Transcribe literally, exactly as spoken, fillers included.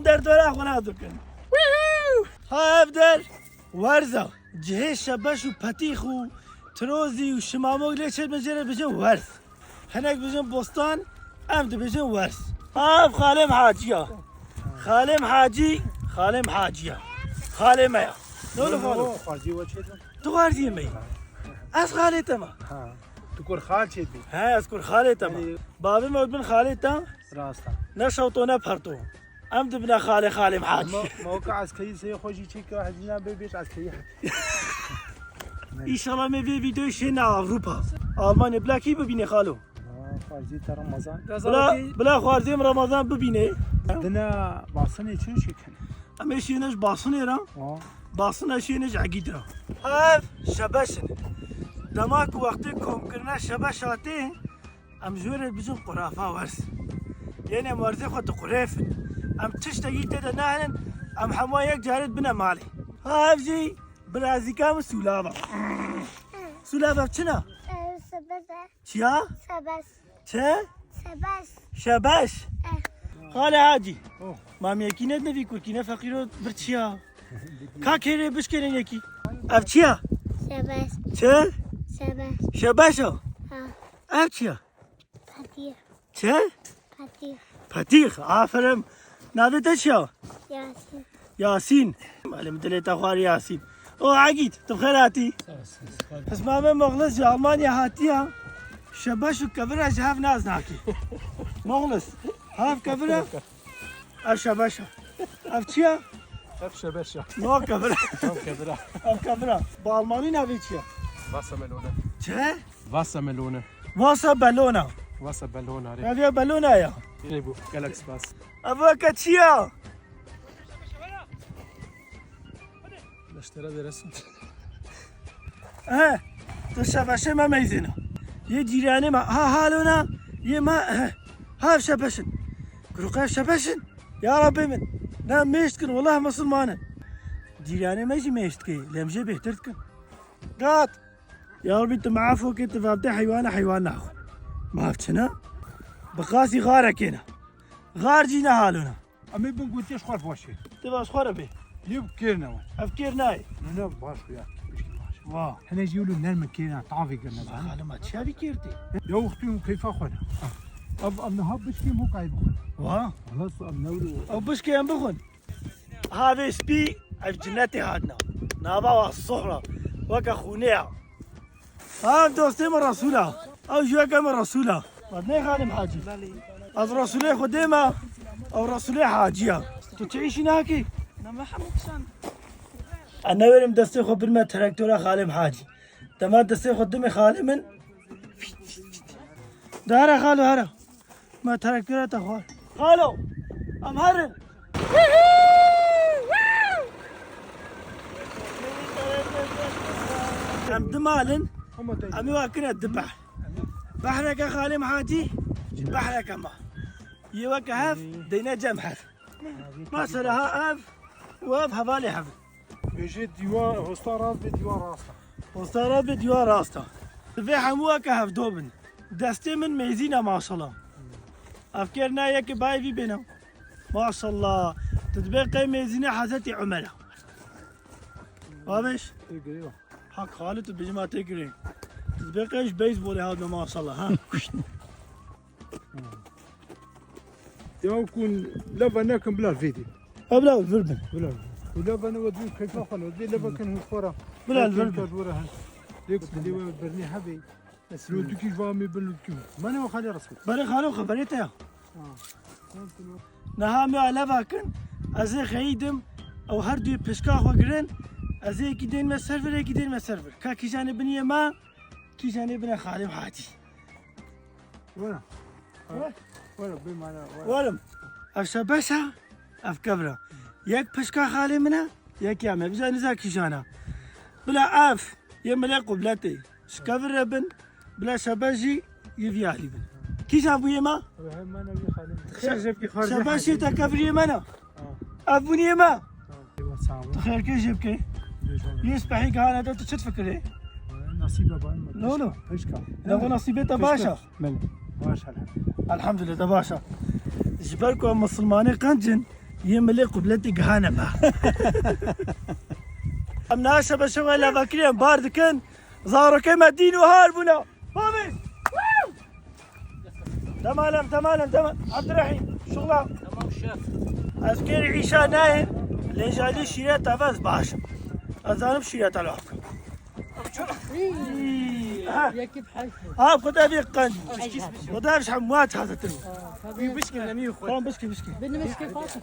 Derdora xwe nadikin. Ha ev der werza. Cihê şebeş û petîx û tirozî û şimamok lê çêdibin jê re dibêjin werz. Hinek dibêjin bostan, em dibêjin werz. Ev xalê me Hacî ya. Xalê me Hacî, xalê me Hacî ya. Xalê me ya. Ne wilo xalo? Xwazî we çêdin? Tu xwarziyê me yî. Ez xalê te me. Ha. Tu kur xal çêdibî? He, ez kur xalê te me. Yanî bavê me dibin xalê te. Rast e. Ne şewto ne perto. Em dibine xalê xalê me Hacî. Ma, ma weke eskerî seyê xwe jî çêke hezîna bê bêj eskerî. Înşallah me vê vîdeoyê şêne Avrupa. Almanya bila kî bibîne xalo? Ha, xwarzî te Ramazan. Bila, bila xwarzî em Ramazan bibîne. Dina basinê çi şêkin? Em ê şêne ji basinê re. Ha. Basina şêne ji egîd re. Ev şebeş in. Dema ku wextê komkirina şebeş hatê, em ji wê re dibêjin qurafa werz. Yanî em werzê xwe diqurêfin. Em tiştekî tê de nahêlin, em hemû yek carê dibine malê. Ha ev jî birazîka min Sûlava. Sûlava çi ne? Ee, sebeze. Çiya? Sebez. Çi? Sebez. Şebeş. Eh. Xalê Hacî. Oh. Mamiyekî nedine vî kurkî, ne feqîro bir çiya. Ka kêrê bişkêrin yekî. Ev çiya? Sebez. Çi? Sebez. Şebeş o. Ha. Ev çiya? Petîx. Çi? Petîx. Petîx. Aferin. Navê te çi ya? Yasîn. Yasîn. Malê min dilê te xwarî Yasîn. O Egîd, tu bi xêr hatî. Sağ ol, sağ ol. Pismamê Muxlis ji Almanya hatiye. Şebeş û kevira ji hev nas nake. Muxlis. Hev kevira. Ev şebeş e. Ev çi ye? Ev şebeş e. No kevira. Ev kevira. Ev kevira. Bi Almanî navê çi ye? Wassermelone. Çi? Wassermelone. Wasserbellone. Wasserbellone, erê. Ev ya bellone ya. Erê bû, gelek spas. Ev weke çi ya? Leştere de resim. He, tu şebeşê me meyzêna. Yê cîranê me. Ha, halona. Yê me, he. Ha, şebeşin. Kuruka şebeşin. Ya Rabbê min. Ne mêşt kin, wellah misilman in. Cîranê me jî mêşt ke, lê em jê bêhtir dikin. Gat. Ya Rabbî, tu me efo ke, tu vevdê heywana heywan naxwe. Maf çi ne? Bi qasî xarekê ne. Xar jî ne halona. Em ê bin gotiye ji xwe baş e. Tu baş xwe re bê. Yê kêr ne wan. Ev kêr nayê. Ne, ne, baş ya. Piştî baş. Va. Hene jî wilo nerm kêr ne, tavê kir ne. Va, xalima, çi evî kêr tê? Ya wextî û keyfa xwe ne. Ev, ev niha bişkê mokayê bixwe. Va. Xelas, ev ne wilo. Ew bişkê em bixwin. Havê spî, ev cinetê hatina. Nava wa sohra. Weke xûnê ya. Ha, ev dostê me Resûl a. Ew ji weke me Resûl a. Wadnê Xalim Hacî. Belê. Ez Resûlê Xwedê me. Ew Resûlê Hacî ya. Tu çi îşî nakî? Name hemû kişand. Ez newêrim destê xwe birme traktora Xalim Hacî. Dema destê xwe dimê xalê min. De here xalo here. Me traktora te xwar. Xalo, em herin. Em du mal in, em ê wa kire du behr. Behreke Xalê Hacî, behreke me. Yê weke hev, deyne cem hev. Mesela ha ev û ev hevalê hev in. Bêje dîwa, hosta rast be, dîwa rast e. Hosta rast be, dîwa rast e. Divê hemû weke hevdo bin. Destê min mêzîn e maşallah. Ev kêr ne yekê bayê vî bêne. Maşallah. Tu dibê qey mêzînê Hezretî Umer e. Babiş. Tê girê wa. Hak xalî tu bijima tê girê. Tu dibê qey ji beyzbolê hatme maşallah ha. Ya ku leva nekin bila vêdî. Ha bila vir bin. Bila. Ku leva ne wed keyfa xwe ne. Dê leva kin xora. Bila vir bin. Lê ku dê we bernî hebê. Lûtikî ji van me bin lûtikî. Mane o xalê rast kir. Berê xalo xeberê te ya. Ha. Niha me aleva kin, ez ê xeyîdim, ew her duyê pişka xwe girin, ez ê yekî dên me ser vir, yekî dên me ser vir. Ka kîjanê biniyê me, kîjanê bine Xalê Hacî. Were. Were. Were, bê mane, were. Werim. Ev şebeş e, ev kevir e. Yek pişka xalê min e, yek ya me. Bize niza kîjan e. Bila ev, yê milê qubletê. Ji kevir re bin, bila şebeş jî yê vî alî bin. Kîjan bûyê me? Ev her mane wî xalê min. Şebeş jê te kevir yê me ne? Ev bûniyê me. Tu xêrkê jê bike. Yê spehî gihane te, tu çi difikirê? Nasîbe bayim. No, no. Pişka. Ne bu nasîbê te baş e? Belê. Baş elhamdülillah. Elhamdülillah, te baş e. Ji ber ku em misilmanê qenc in, Yê milê qubletî gihane me. Em naşe be şewe levakirî em bar dikin. Zarokê me dîn û har bûne. Bavê! Temalem, temalem, temal. Abdurrahîm, şuxla. Tamam şef. Ez kêrî îşa nayê. Lê jalî şîreta ve ez baş im. Ez zanim şîreta laf. Ha. Yekî bi heşt. Ha, xwe de vê qend. Xwe de vê hemû tazetir. Wî bişkin, nemî xwe. Tamam, bişkin, bişkin. Benim eski Fatih.